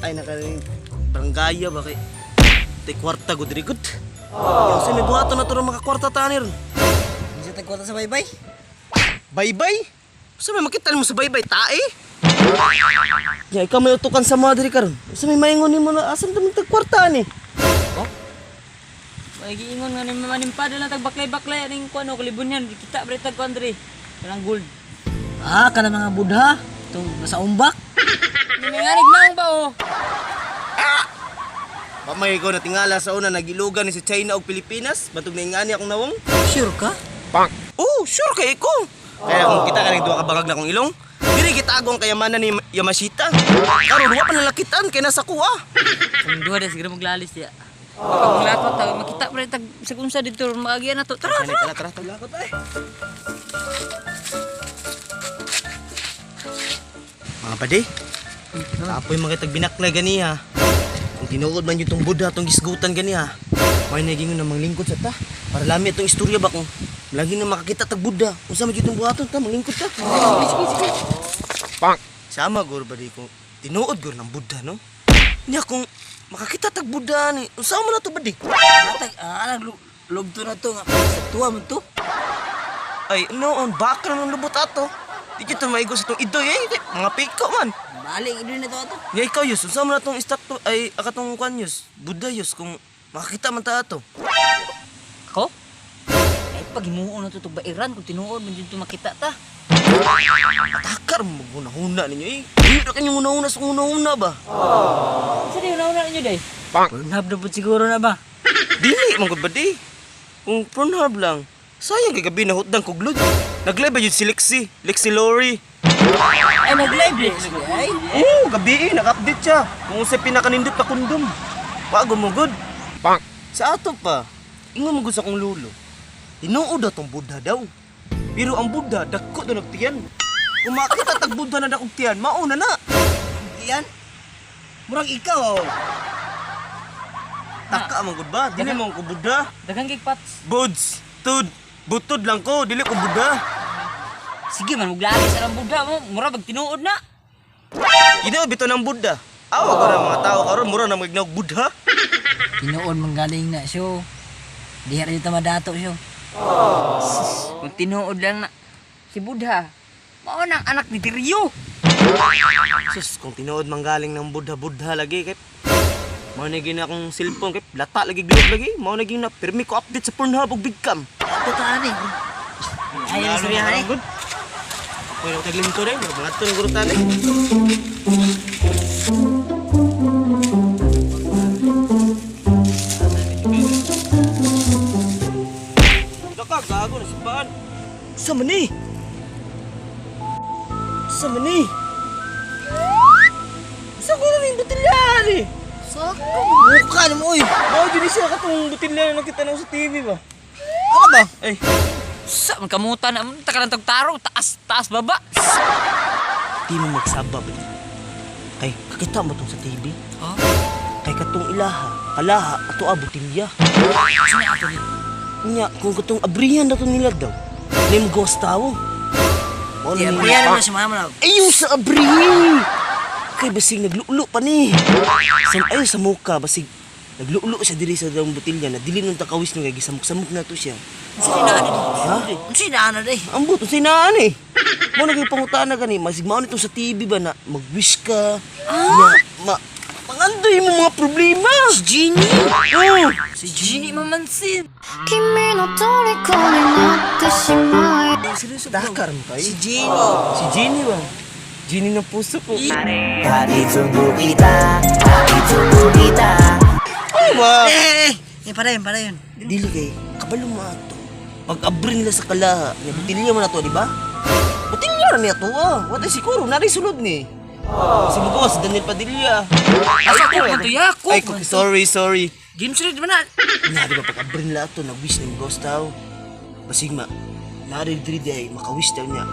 Ay naka baranggaya ba kay tay kwarta gud diri gud. Yung sa may buhaton na to ron makakwarta ta ni ron. Hindi sa tagkwarta sa baybay. Baybay? Sa may makita nimo sa baybay tae? Ya ikaw may utukan sa mga diri karon. Sa may maingon nimo na asan ta man tagkwarta ni? Ay giingon nga ni manimpada lang tag baklay-baklay aning kuno kalibon yan kita bre tag kuan diri. Kanang gold. Ah, kana mga Buddha. Itong nasa umbak. Ninganig naong ba oh? Pamay ko natingala sa una nagilugan ni sa China ug Pilipinas, batog na ingani akong nawong. Sure ka? Oh, sure kay ko. Kaya kung kita kaning duha ka bangag na akong ilong, diri gitago ang kayamanan ni Yamashita. Karon wa pa nalakitan kay nasa kuha. Ang duha de siguro maglalis diya. Pag maglakot ta makita bre tag sa unsa dito maagian na to. Tara, tara. Tara, tara, tara, lakot ay. Mga pade, kapoy mga tagbinaklay ganiha. Kung tinuod man yung tong Buddha, tong gisgutan ganiha, may nagingon na manglingkod sa ta. Para lami itong istorya ba kung lagi na makakita tag Buddha. Unsa man jud itong buhaton ta, manglingkod ta. Sige, sige, sige. Sama guro ba di ko tinuod guro ng Buddha no? Nya kung makakita tag Buddha ni, unsa man na to ba di? Atag, anang lugto na to nga. Sa tuwa man to. Ay, noon, baka naman lubot ato. Di kita maigo sa itong idoy eh. Di, mga piko man. Baling idol na to ato. Nga ikaw, Yus, unsa man na itong istatto, ay, akatong kwan, Yus. Buddha, Yus, kung makakita man ta ato. Ako? Ay pag himuon na to tug bairan kung tinuod man jud to makita ta. Atakar mo, maghuna-huna ninyo eh. Hindi na kanyang huna-huna sa huna-huna ba? Unsa di una-una ninyo day? Pornhub na po siguro na ba? Dili, man gud ba di? Kung Pornhub lang, sayang kay gabi na hutdang kuglod. Naglive ba yun si Lexi? Lexi Lori. Ay, nag-live eh. Ay, Oo, gabi eh, naka-update siya. Kung sa pinakanindot na kondom. Bago mo good. Pang. Sa ato pa, ingon mo gud sa akong lulo. Tinuod daw tong Buddha daw. Pero ang Buddha, dagko daw nagtiyan. Kung makita tag Buddha na dakog tiyan, mauna na. yan. Murag ikaw oh. Taka man gud ba? Dili mo ko Buddha. Daghang gig pats. Buds, tud, butod lang ko, dili ko Buddha. Sige man maglalis ang Buddha mo, mura bag tinuod na. Ginoo bitaw ng Buddha. Awa ko na mga tao karon mura na magnaog Buddha. Tinuod manggaling na siyo. Diha rin ta madato siyo. Kung tinuod lang na si Buddha, mao nang anak ni Tiryo. Sus, kung tinuod manggaling ng Buddha, Buddha lagi kay mao na gina akong cellphone kay lata lagi globe lagi. Mao na gina pirmi ko update sa Pornhub ug Bigcam. Ato ta ani. Ay, ang istorya ani. Good. Ako yung taglinto rin, mga ton guro tani. Daka, gago na sipaan. Sa mani? Sa mani? Sa ko na rin butilya ni? Saka mukha nimo oy. Mao dyan siya katong butilya na nakita na sa TV ba? Ano ba? Ay, Sa man kamutan na ta ka lang taro, taas taas baba. di mo magsaba ba? Kay, kakita mo tong sa TV. Oh, Kay katong ilaha, kalaha, ato a butilya. sino ato ni? Nya, kung katong abrihan na to nila daw, na mo gawas tao. Mao Di na ni- abrihan mo si mama na. Ayaw sa abri! Kay basig naglulo pa ni. Sa, ayaw sa muka, basig naglulo siya diri sa daong butilya na dili nung takawis nung kay gisamok-samok na to siya. Unsa na ani di? Ha? Unsa na ana di? Ang buto sa inaan eh. Mo na kayo pangutaan na gani, masig mao nito sa TV ba na mag-wish ka, na ma, pangandoy mo mga problema. Si Genie. Oh, Si Genie. Gini mamansin. 君の虜になってしまえ Seryoso bro. dakar mo kayo. Si Genie. Si Genie ba? Genie ng puso ko. Ay, ma! Eh, eh, eh. Eh, padayon, padayon. Dili kay, kabalo mo ato. Pag abri nila sa kalaha, niya, butilya mo na to, di ba? Butilya na niya to, ah. Wala siguro, nari sulod ni. Si Bugo, si Daniel Padilla. Asa ko man to yako. Ay, kuki, sorry, sorry. Game street man na. Nga, di ba, pag abri nila ato, nag-wish na yung ghost tao. Basig ma, nari diri di ay, makawish daw niya.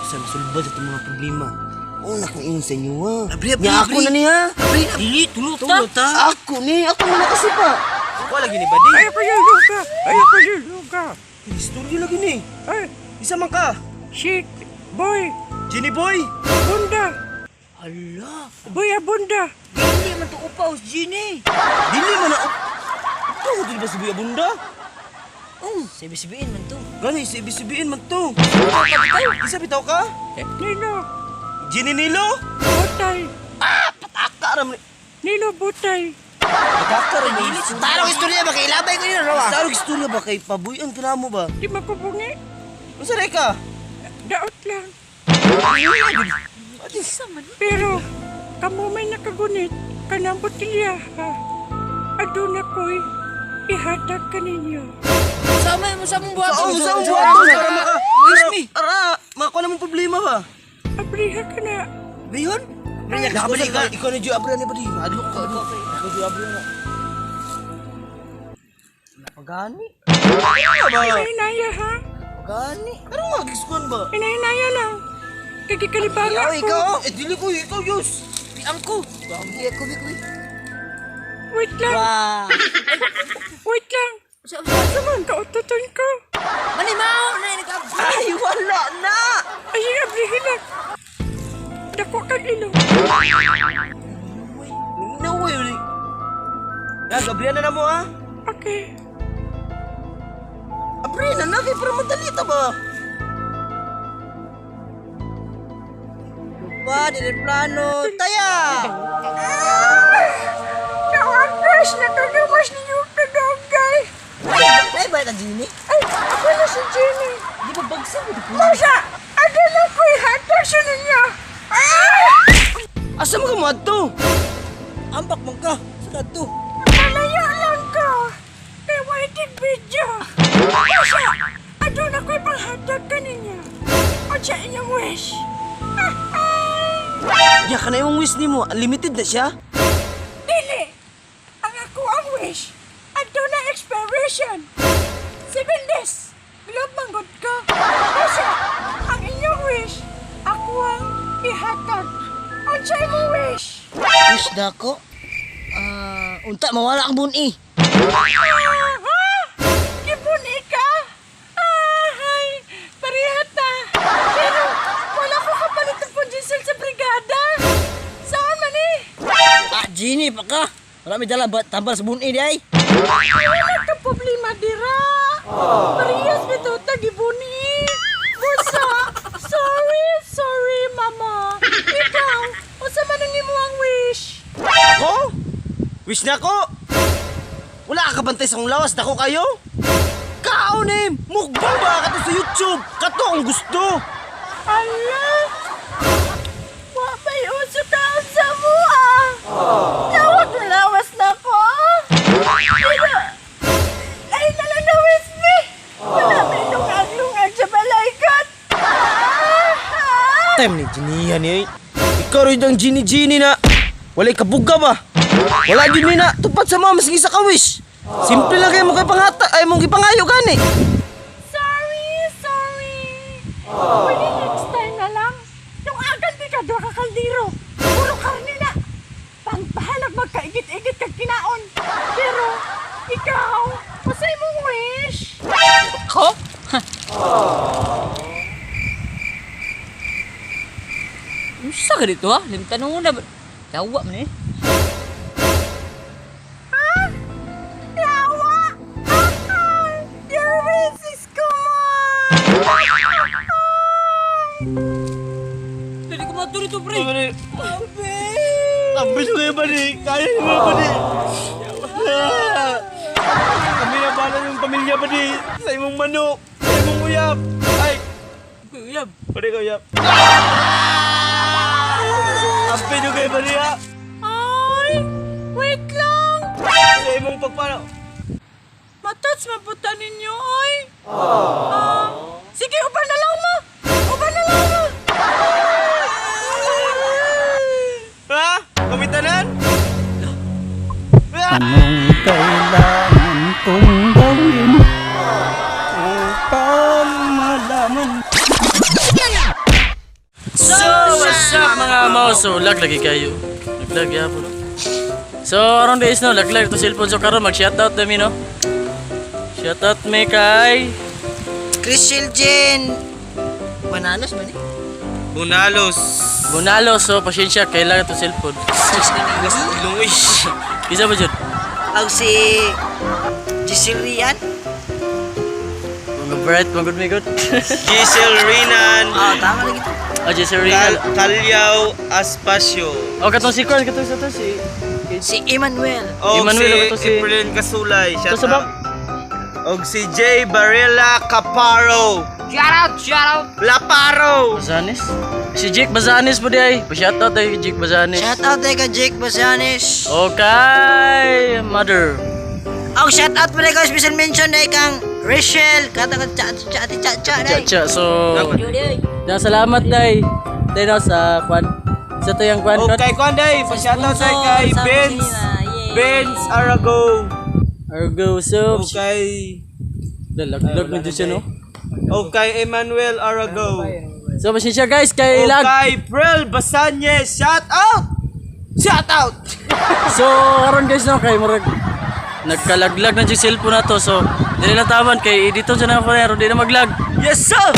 Sa masulbad sa itong mga problema. Una kong ingon sa inyo, ah. Abri, abri, Nya, ako abri. na niya. Abri, abri. Dili tulot ta. Tulot ta. Ako ni, ako na kasi pa. Ako lagi ni Buddy. Ay, payelo ka! Ay, payelo ka! Istorya lagi ni. Ay, Isa man ka. shit! Boy! Genie Boy. Bunda! Ala, Boy Abunda. dili man to upaw si Genie. Dili man na Ikaw dili ba si Buya Bunda? Oh, sabi-sabihin man to. Gani si ibig man to. Isa bitaw ka? Nilo. Genie Nilo? Butay. Pataka ra man. Nilo Butay. Pataka ra man. Tarong istorya ba kay ilabay ko nila rawa? Tarong istorya ba kay pabuyan ka na mo ba? Di makubungi. Unsa ray ka? Daot lang. Pero, kamo may nakagunit, kanang botilya ha. Aduna ko'y ihatag kaninyo. Sama mo sa mong buhaton. Sao sao buhaton para maka Wish me. Ara, makakuha na mong problema ba? Abriha ka na. Bihon? Nakabalik ka. Ikaw na Joe Abra ni ba di? Madlok ka. Ikaw Joe Abra na. Pagani, Ano ba? Inahinaya ha. pagani. Ano nga giskuan ba? Inahinaya lang. Kagikalibanga Ikaw, ko. ikaw. Eh, dili ko, ikaw, Yus. Ang ko. Hindi ako bi ko. Wait lang. Wah. Wait lang. Sa sa Naman kaututon ko. Mani mao na nag Ay, wala na! Ay, abrihin lang. Dako kag ilong. No way, uli. Ya, Gabriela na mo, ha? Okay. Abrina na, kay para madali ta ba? Pa, dili plano. Taya. Nawagas, nakagawas ninyo kadogay. Ay, ba ta Genie? Ay, ako na si Jenny. Di ba bagsa mo? Masa, aduna ko'y hatag sa ninyo. Ah! Asa mo ka mo adto? Ambak man ka. Sa kadto. Malayo lang ko. Kay waiting video. Masa, aduna ko'y panghatag kaninyo. O sa inyong wish. Ya, kana yung wish nimo, unlimited na siya. Dili! Ang ako ang wish. Aduna expiration. 7 days. Globe manggod ko. Masa, ang inyong wish, ako ang ihatag. O sa imong wish. Wish dako. Ah, unta mawala ang buni. Ah, Gibuni ka? Ay, pareha ta. Pero wala ko kapalit ng pundisel sa brigada. Saan man eh? Ah, Genie pa ka. Wala mi dala ba tambal sa buni di ay. Wala ka problema dira. Parehas bitaw ta gibuni. Busa, sorry, sorry, mama. Ikaw, unsa man ang imong wish? Ako? Wish na ako? Wala ka kabantay sa akong lawas, dako kayo? Kaon eh! Mukbang ba ka to sa YouTube? Kato ang gusto! Ala! Wa may uso taon sa mua! Lawag na lawas na ko! Pero, ay na lang na me! Wala may lungag-lungag sa balaykot! Ah! Time ni Genie yan eh. Ikaw rin ang Genie Genie na. Wala'y kabuga ba? Wala yun ni na. Tupad sa mga maski sa kawish. Simple lang kayo mo kay panghata. Ay mong gipangayo gani. Sorry, sorry! Pwede next time na lang. Yung agad di ka doon ka kaldero. Puro karne na. Pangbahalag magkaigit-igit kag kinaon. Pero, ikaw, pasay mong wish. Ko? Unsa ka dito ha? Limtanong na. Yawa man eh. Yawa! Ah, your wish is command! Dili ko maturo dito, pre. Sabi nyo kayo ba ni? Kaya nyo ba ni? Kami na bala yung pamilya ba ni? Sa imong manok, sa imong uyap. Ay, Uyab. pwede ka uyap. Sabi nyo kayo ba ni ha? Ay! Wait lang! Sa imong pagpano. Matats maputa ninyo, oy! Ah, sige, uban na lang mo! Uban na lang mo! Ha? Kamitanan? Anong kailangan kong gawin upang malaman? So, what's up mga mouse? So, lag lagi kayo. Naglag yapo no. So, aron days no, laglag to cellphone. So, karon mag-shoutout dami no. Shoutout me kay Chris Jen. Bananas man eh. Bonalos. Bonalo, so pasensya kailangan to cellphone. Ilong uy. Isa ba jud? Og si Giselle Rian. Mga bright, mga good, mga good. Giselle Renan. Oh, tama lagi to. Oh, Jesse Real. Kalyaw Aspacio. Oh, katong si Kwan, katong sa to si Si Emmanuel. Og Emmanuel, si, o to si- April Kasulay. Shout To sa out. Og si Jay Barilla Caparo. Shout out, shout out. Laparo. Bazanes. Si Jake Bazanes po di ay. Pa-shout out ay kay Jake Bazanes. Shout out kay Jake Basanes. Okay, mother. Og shout out pala ko special mention ay kang Rachel katang cha cha cha cha Cha day. cha. So, na salamat day. Day no sa Kwan. Sa to yung Kwan. Og kay Kwan day, pa-shout out say kay Sa Benz. kusina, yay. Benz Arago. Argo so. Og kay Laglag na dyan siya no. Og kay Emmanuel Arago. So pasensya guys kay Og lag. kay Prel Basanye. Shout out! Shout out! So karon guys no kay murag nagkalaglag na yung cellphone na to. So dili lang taman kay dito sa na ko di na maglag. Yes sir!